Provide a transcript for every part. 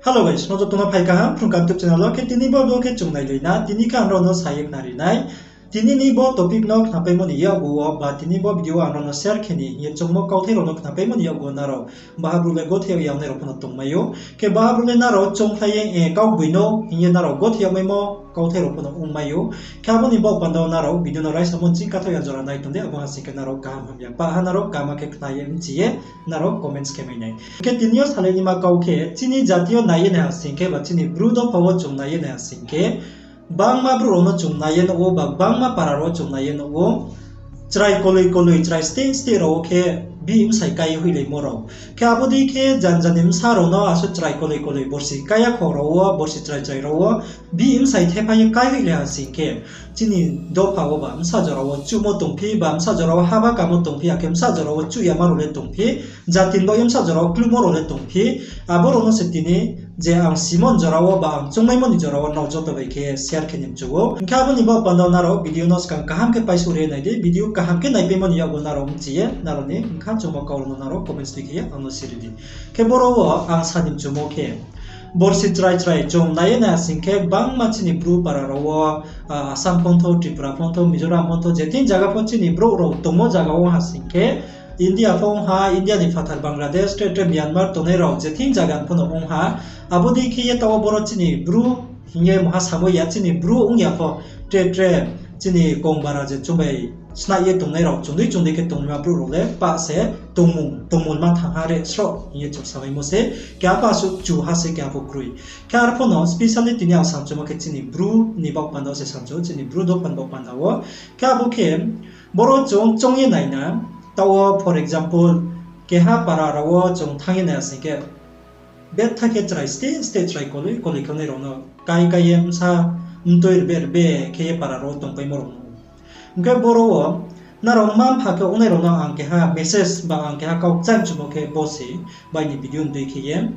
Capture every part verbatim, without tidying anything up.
Hello guys, nrao joto no phai kaham Phrung Kaham YouTube channel wo. Khe tini bo video khe chung nailai na, tini khe ang nrao no sa ye khnari nai. Tini ni bo topic no khnapaimo ni yakgu wo ba tini bo video ang nrao no share khe ni hing ye choungmo kauthai rao no khnapaimo ni yakgu wo nrao baha brouh le gothe yag ya ongnai rao pho no tongmai ou. Khe baha brouh le nrao choungkhlai ye, eh, kaugboi no hing ye nrao gothe yagmaimo kauthai rao pho no ongmai ou. Khe abo ni baoh panda wo nrao video no raisamo ching kathaoh ya jora nai tong di, abo ha sing khe nrao kaham hamya pah ha nrao kaham khe khna ye mchi ye nrao comments khe mai nai. Khe tini yo salai naima kau khe, chini jati yo nai ye nai ha sing khe, ba chini Bru dopha wo chung nai ye nai ha sing khe, gbangma brouh rao no chung nai ye nuh ou, ba gbangma para rao chung nai ye nuh ou. Chrai koloi koloi, chrai state state rao wo khe bihih bsai kái ye hoihlaimo rao. Khe abo dei khe janja ni bsa rao no asuh chrai koloi koloi, borsi kái ya kho rao wo, borsi chrai chrai rao wo, bihih bsai thepha ye kái hoihlai ha sing khe, chini dopha wo ba bsa jora wo chuhmo tongphi, ba bsa jora wo haba kamo tongphi, akhe bsa jora wo chuh yama rao le tongphi, jati ni baoh ye bsa jora wo kluhmo rao le tongphi, abo rao no se tini je ang simon jora wo ba ang choungmaimo ni jora wo nrao joto bai khe share khe ni mchu ou. Hing khe abo ni baoh panda wo nrao video no skang kaham khe paisouh ri nai di, video kaham khe naipaimo ni yakgu nrao mchi ye nrao ni bkha choungmo kau rao no nrao comments tui khe ye ang no siri di. Khe boro wo ang sa ni mchumo khe, borsi chrai chrai chung nai ye nai ha sing khe, gbangma chini Bru para rao wo, ah, Assam phonthou, Tripura phonthou, Mizoram phonthou, je thing zaga pho chini brouh rao tongmo zaga wo ha sing khe, India pho ong ha, India ni phathar Bangladesh, tre tre Myanmar tongnai rao je thing zaga pho no ong ha, abo dei khe ye taoh wo boro chini Bru hing ye mungha samo ya, chini Bru ong ya pho, tre tre chini kongbara je chung bai snai ye tongnai rao, chung dei chung dei khe tongnaima brouh rao le pah se tongmung, tongmung ma thang ha re sroh hing ye chung samaimo se, keha pho asuh chu ha se keha pho kroi. Khe arphuh no specially tini ang samchumo khe chini Bru ni baoh panda wo se samchu, chini Bru dopha ni baoh panda wo. Khe abo khe boro chung choung ye nai na, taoh wo for example, keha para rao wo chung thanng ye nai ha sing khe, betha khe chrai state state chrai koloi koloi khe ongnai rao no kái kái ye bsa mtoi rbe rbe khe ye para rao wo tongpaimo rao no. Hing khe boro wo nrao mma mpha khe ongnai rao no ang keha message ba ang keha kau kchai mchumo khe bo se, bai ni video ni dei khe ye.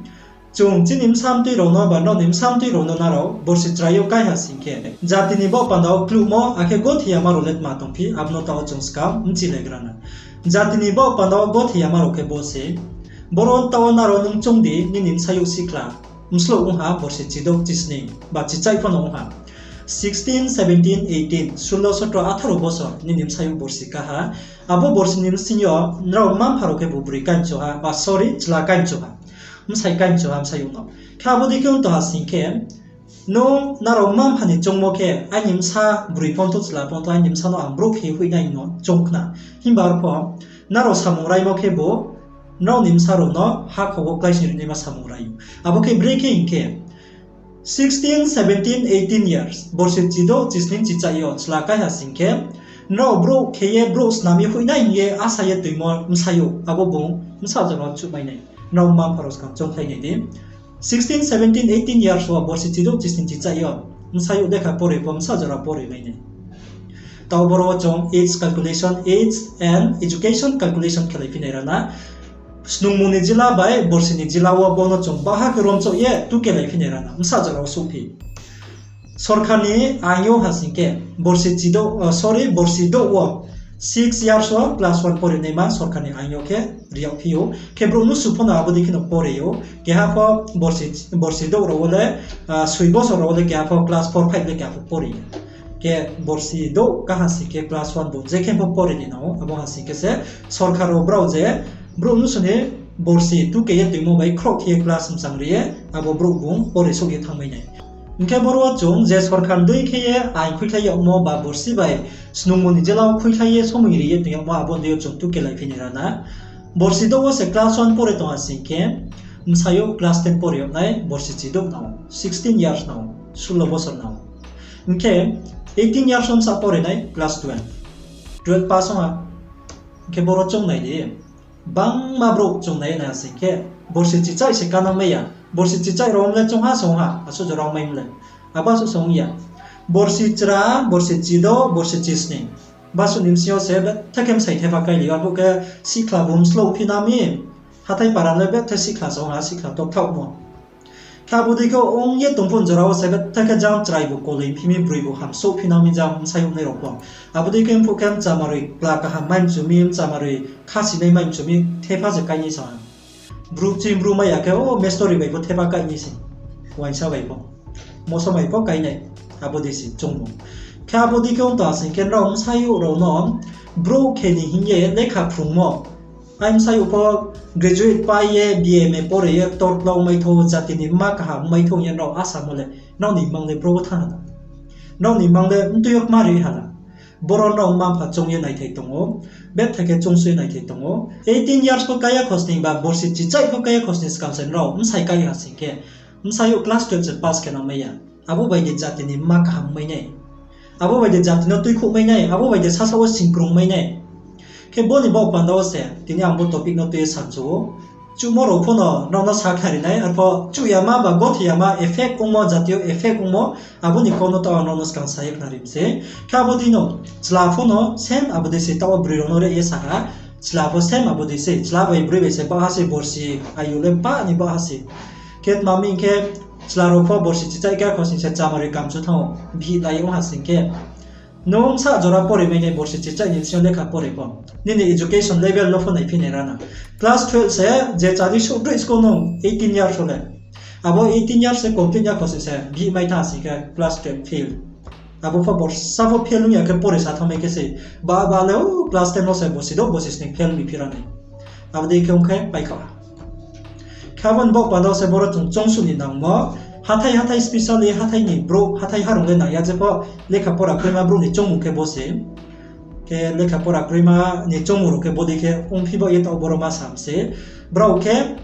Chung chini bsa mtoi rao no ba nrao ni bsa mtoi rao no nrao borsi chrai yo kái ha sing khe, jati ni baoh panda wo kluhmo akhe gothe yama rao le tma tongphi, abo no taoh wo chung skang mchilaigra na. Jati ni baoh panda wo gothe yama rao khe bo se, boro taoh wo nrao nung choung di, nini bsayouh sihkhla mslouh ong ha borsi chidouh chisning ba chichaih pho no ong ha. Sixteen, seventeen, eighteen, sullo, sotro, atharo bosor nini bsayouh borsi ká ha. Abo borsi ni bsing yo nrao mma mpha rao khe bo broi kaimchu ha, ba sorry, chla kaimchu ha. Bsai kaimchu ha bsayouh no. Khe abo dei khe ong tong ha sing khe, nung nrao mma mpha ni choungmo khe, aini bsa broi phonthou chla phonthou, aini bsa no ang brouh khe hoih nai no choung khna. Himba arpho, nrao samung raimo khe bo, nrao ni bsa rao no hakhor wo kláising rinaima samung rai ou. Abo khe brekhe hing khe, sixteen, seventeen, eighteen years, borsi chidouh chisning chichaih yo chla kái ha sing khe, nrao brouh khe ye brouh snam ye hoih nai hing ye asa ye toimo bsayouh, abo bung bsa jora wo chuhmai nai. Nrao mma mpha rao skang choungkhlai nai di. Sixteen, seventeen, eighteen years wo borsi chidouh chisning chichaih yo bsayouh lekha pore pho bsa jora pore mai nai. Taoh boro wo chung age calculation, age and education calculation khelai phi nai ra na. Snungmung ni jila bai borsi ni jila wo bo no chung baha khe romchoh ye tukelai phi nai ra na, bsa jora wo souhphi. Sorkar ni aing yo ha sing khe, borsi chidouh, sorry, borsi douh wo six years wo class one pore naima sorkar ni aing yo khe ri yagphi ou. Khe brouh mnusu pho no abo dei khe no pore ou. Keha pho borsi, borsi douh rao wo le, soi bosor rao wo le keha pho class four, five le keha pho pore ya. Khe borsi douh ka ha sing khe class one bo je khe pho pore ni nang ou, abo ha sing khe se sorkar rao brao je brouh mnusu ni borsi tuke ye toimo bai khroh khe ye class mchang ri ye, abo brouh bung pore souh ye thanngmai nai. Hing khe boro wo chung je sorkar dei khe ye aing khuikhlai yagmo ba borsi bai snungmung ni jila wo khuikhlai ye somoi ri ye tong yagmo, abo dei yo chung tukelai phi nai ra na. Borsi douh wo se class one pore tong ha sing khe, bsayouh class ten pore yag nai, borsi chidouh nang ou, sixteen years nang ou, sullo bosor nang ou. Hing khe eighteen years wo bsa pore nai, class twelve, twelve pass ong ha. Hing khe boro chung nai di, bangma brouh chung nai nai ha sing khe, borsi chichaih se kanang mai ya, borsi chichaih rao mle chung ha song ha, asuh jora ong mai mle, abo asuh song ya. Borsi chra, borsi chidouh, borsi chisning, basuh ni bsing yo se betha khe bsai thepha káilai ou, arphuh khe sihkhla bo mslouh phi nang mi, hathái para le betha sihkhla song ha, sihkhla to thaohmo. Khe abo dei khe ong ye tong phuh jora wo se betha khe jang chrai bo koloi phi mi, broi bo hamsouh phi nang mi jang bsayouh nai rao pho. Abo dei khe mphuh khe mchamaroi kla kaham mai mchu mi, mchamaroi khasinai mai mchu mi, thepha se kái ni sa ha. Bru ching Bru mai ya khe, o mestori bai pho thepha kái ni se. Uaingsa bai pho, moso bai pho kainai, abo dei se choungmo. Khe abo dei khe ong tong ha sing khe nrao bsayouh rao no brouh khe ni hing ye lekha phrungmo. Ai bsayouh pho graduate pai ye, B M A pore ye, ktor klau mai thou, jati ni mma kaham mai thou hing ye nrao asamo le, nrao ni mang le bro wo thanng ha la. Nrao ni mang le mtui yo kma ri ha la. Boro nrao mma mpha choung ye naithai tong ou, betha khe choungsu ye naithai tong ou. Eighteen years pho kaiya khosning ba borsi chichaih pho kaiya khosning skang se nrao bsai kai ha sing khe, bsayouh class twelve se pass khe nang mai ya. Abo bai de jati ni mma kaham mai nai. Abo bai de jati no tuikhouh mai nai, abo bai de sasaoh wo singkrung mai nai. Khe bo ni baoh panda wo se, tini ang bo topic no tui ye samchu ou. Chuhmo rao pho no nrao no sakhnari nai, arpho chuh yama ba gothi yama effect ongmo, jati yo effect ongmo, abo ni kau no taoh ang nrao no skang sa ye khnari mi se. Khe abo dei no, chla pho no same abo dei se taoh wo broi rao no re ye sa ha, chla pho same abo dei se, chla bai broi bai se baoh ha se borsi, ayu le pah ni baoh ha se. Khe tma mi hing khe, chla rao pho borsi chichaih khe khosning se chamari kamchu thanng ou, bihih lai ong ha sing khe. Nung bsa jora pore mai nai borsi chichaih ni bsing yo lekha pore pho. Nini education level no pho naiphi nai ra na. Class twelve se je chari souh droih school nung eighteen years wo le. Abo eighteen years se complete ya khosning se bihih mai thanng sing khe class twelve fail. Abo pho borsa pho fail ong ya khe pore sa thanngmai khe se. Ba ba le o class ten wo se borsi do borsi sning fail mi phi ra nai. Abo dei khe ong khe paikha. Khe abo ni baoh panda wo se boro chung choungsu ni nangmo. Hathái hathái specially hathái ni brouh, hathái harong le nang ya jepho lekha pora kroima brouh ni choungmung khe bo se. Khe lekha pora kroima ni choungmung rao khe bo dei khe ongphi baoh ye taoh boro ma sam se. Brao khe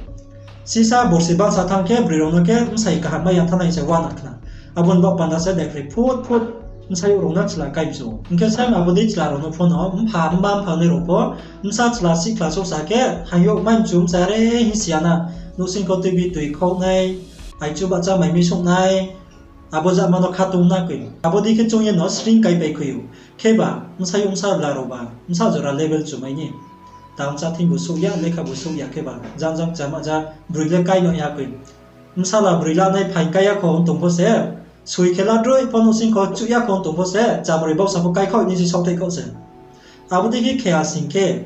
sisa borsi bangsa thanng khe broi rao no khe bsai kaham mai ya thanng nai se uana khna. Abo ni baoh panda se daiphroi phut phut bsayouh rao no chla kaimchu ou. Hing khe same abo dei chla rao no pho no mpha mma mpha nai rao pho bsa chla sihkhla souhsa khe hang youh mai mchu bsa re hing si ya na. Nouhsing kho tuibi tui khouh nai, aichu bahcha mai mi souh nai, abo jama no khatung na koi. Abo dei khe choung ye no sring kaipai khui ou. Kheba bsayouh bsa la rao ba bsa jora level chumai ni. Tang cháthing bu souh ya, lekha bu souh ya kheba, jang jang chama ja, broi le kai no ya koi. Bsala broi lanai phaing kai ya kho ong tong pho se, soi khe la droih pho nouhsing kho chuh ya kho ong tong pho se, chamroi bausa pho kai khaoh ni si saohthai khaoh se. Abo dei khe khe ha sing khe,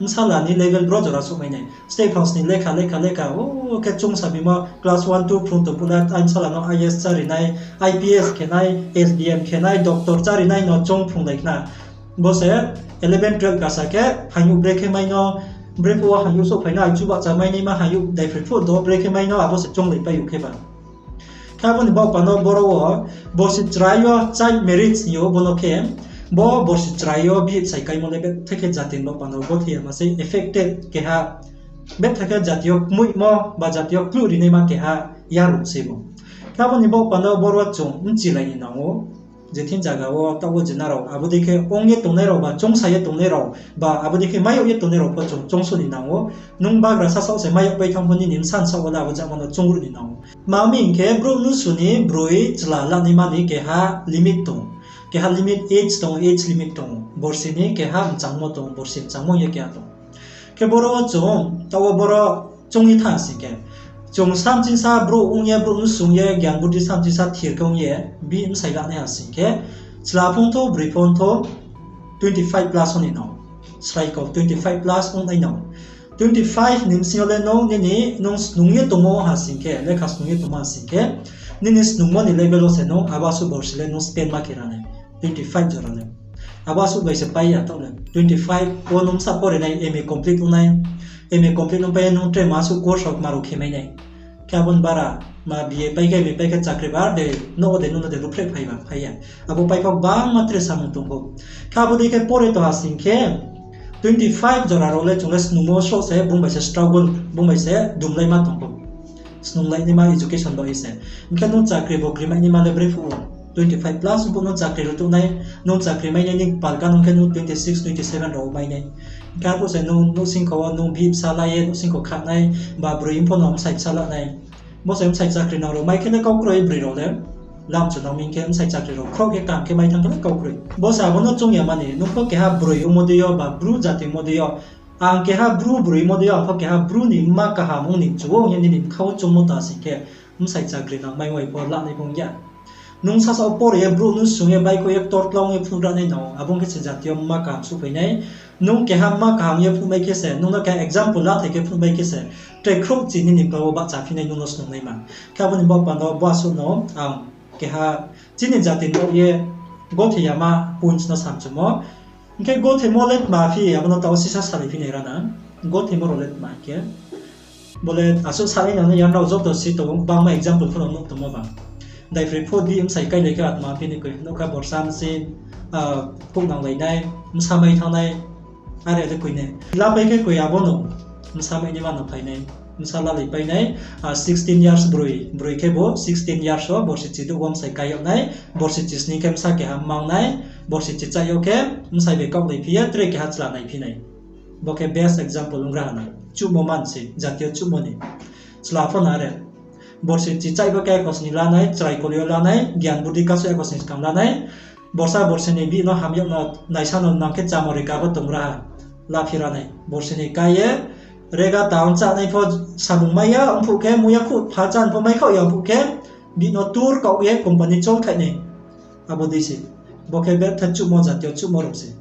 bsala ni level bro jora souhmai nai. Stei phrang sni lekha, lekha, lekha, o khe choungsa bimo class one, two phrung tong phuh le, ai bsala no I A S chári nai, I P S khe nai, S D M khe nai, doctor chári nai no choung phrunglai khna. Bo se eleven, twelve kasa khe, phaing youh brekhe mai no, brephuh wo phaing youh souhphai no, aichu bahcha mai naima phaing youh daiphroi phuh do brekhe mai no, abo se chounglaipai ou kheba. Khe abo ni baoh panda boro wo, borsi chrai yo child marriage hing ou bono khe, bo borsi chrai yo bihih bsai kaimo le betha khe jati ni baoh panda wo gothi yama sei affected keha, betha khe jati yo kmoihmo ba jati yo kluh rinaima keha yarung sei bo. Khe abo ni baoh panda boro chung bchilai ni nang ou. Je thing zaga wo taoh wo jena rao, abo dei khe ong ye tongnai rao ba choungsa ye tongnai rao, ba abo dei khe mai yag ye tongnai rao pho chung choungsu ni nang ou. Nung bagra sasaoh se mai yagpai thanng pho nini bsa ni saoh wo le abo jama no choungruh ni nang ou. Tma mi hing khe brouh mnusu ni broi chla lanaima ni keha limit tong. Keha limit age tong, age limit tong. Borsi ni keha mchangmo tong, borsi mchangmo hing ye keha tong. Khe boro wo chung, taoh wo boro choung ye thanng sing khe, chung samchingsa brouh ong ye, brouh mnusu ong ye, gyan buddhi samchingsa thir khe ong ye, bihih bsai lanai ha sing khe, chla phung thou, broi phung thou, twenty five plus ong ni nang. Srai kau twenty five plus ong nai nang. Twenty five ni bsing yo le nung nini, nung snung ye tongmo ha sing khe, lekha snung ye tongmo ha sing khe, nini snungmo ni level wo se nung abo asuh borsi le nung spend ma khe ra nai. Twenty five jora le. Abo asuh bai se pai ya taoh le. Twenty five wo nung bsa pore nai, M A complete ong nai. M A complete ong pai ye nung tre ma asuh course rao kma rao khe mai nai. Khe abo ni bara, ma B A pai khe, M A pai khe chakri ba de, nouh wo de, nung no de, ruhphreh phai ba, phai ya. Abo pai pho bangma tre samung tong pho. Khe abo dei khe pore tong ha sing khe, twenty five jora rao le chung le snungmo sroh se, bung bai se struggle, bung bai se dumlaima tong pho. Snunglai naima education baoh ye se. Hing khe nung chakri bo kri mai naima le brephuh wo. Twenty five plus ong phuh nung chakri rao tuh nai, nung chakri mai nai ni palka nung khe nung twenty six, twenty seven rao mai nai. Hing khe arphuh se nung nouhsingkho wo nung bihih bsa la ye nouhsingkho kha nai, ba broi ong pho no bsai bsa la nai. Bo se bsai chakri nang rao mai khe le kau kroi broi rao le. Lam chu nang mi hing khe bsai chakri rao khroh khe kaham khe mai thanng khe le kau kroi. Bo se abo no choung ya mani, nung pho keha broi ongmo dei yo, ba bru jati ongmo dei yo. Ang keha bru broi ongmo dei yo, ang pho keha bru ni mma kaham ong ni mchu ou hing ye nini bkha wo choungmo ta sing khe, bsai chakri nang mai wai pho lanai pho ong ya. Nung sasaoh pore ye, brouh nung sung ye, baihkhouh ye, ktor klau ong ye phnuh ra nai nang ou, abo ong khe se jati yo mma kaham souhphai nai. Nung keha mma kaham ye phnuh bai khe se, nung no keha example lathai khe phnuh bai khe se, Tre khrouhchi nini bkha wo bahcha phi nai nung no snung naima. Khe abo ni baoh panda wo bo asuh no ang keha chini jati ni baoh ye gothe yama points no samchumo. Hing khe gothemo le tma phi, abo no taoh wo sisa salai phi nai ra na. Gothemo rao le tma hing khe, bo le asuh salai nang nai ya, nrao joto si tong ou, gbangma example pho no nuh tongmo ba. Daiphroi pho di bsai kailai khe atma phi ni koi, nouh kha borsa msi, ah, khouhnanglai nai, bsa mai thanng nai, are le koi nai. Lapai khe koi abo no, bsa mai ni ma no phai nai, bsa lalaipai nai, ah, sixteen years broi, broi khe bo sixteen years wo borsi chi douh wo bsai kai yag nai, borsi chi sning khe bsa keha mang nai, borsi chi chaih yag khe bsai bai kaohlaiphi ye tre keha chla naiphi nai. Bo khe best example ong ra ha na. Chuhmo mansi, jati yo chuhmo ni. Chla pho na re. Borsi chi chaih bo khe khosning la nai, chrai koli yo la nai, gyan budi kasu ya khosning skang la nai. Borsa borsi ni bihih no ham yag no naisa no nang khe chamo rika pho tong ra ha. Laphi ra nai. Borsi ni kai ye, rega tang chá nai pho samung mai ya, ongphuh khe muya khouh pha chá pho mai khaoh ya ongphuh khe, bihih no tur kaoh ye company chol khaih nai. Abo dei se. Bo khe betha chuhmo jati yo chuhmo rao se.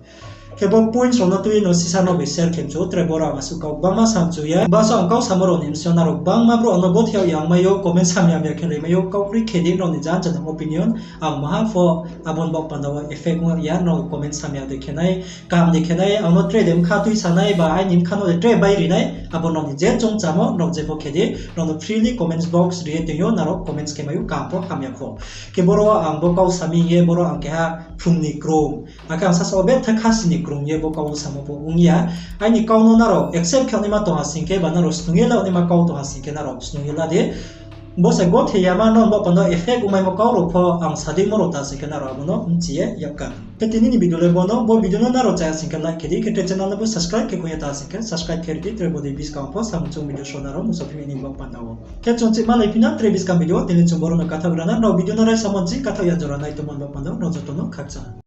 Khe bo points rao no tui no sisa no bai share khe mchu, tre boro ang asuh kau gbangma samchu ya. Baso ang kau samo rao ni bsing yo nrao gbangma brouh ang no gothei yag ya ong mai ou, comment samya mya khe lai mai ou, kau kroi khe di nrao ni jan jan opinion, ang maha pho abo ni baoh panda wo effect ong ya, nrao comment samya de khe nai, kaham de khe nai, ang no tre de bkha tui sa nai, ba aini bkha no de tre bai ri nai, abo nrao ni je choung chamo, nrao je pho khe di, nrao no freely comments box ri ye toing ou, nrao comments khe mai ou, kaham pho hamya pho. Khe boro ang bo kau sami ye, boro ang keha phrung ni krung. Akhe ang sasa wo betha khasi ni krung ye bo kau samo pho ong ya. Aini kau no nrao accept khe naima tong ha sing khe, ba nrao snung ye la naima kau tong ha sing khe, nrao snung ye la di. Bo se gothei yama no bo panda effect ong maimo kau rao pho ang sa dei mo rao ta sing khe, nrao abo no bchi ye yag kha. Khe tini ni video le bo no, bo video no nrao chaya sing khe like khe di, khe tre channel no bo subscribe khe kong ya ta sing khe, subscribe khe ri di, tre bo dei buskang pho samung choung video so nrao mungsa phi mai ni bo panda wo. Khe chung chih malai phi na tre buskang video, tini chung boro no kathaoh ra na, nrao video no raisa mon chi kathaoh ya jora nai tongmo ni bo panda wo, nrao joto no khakchang.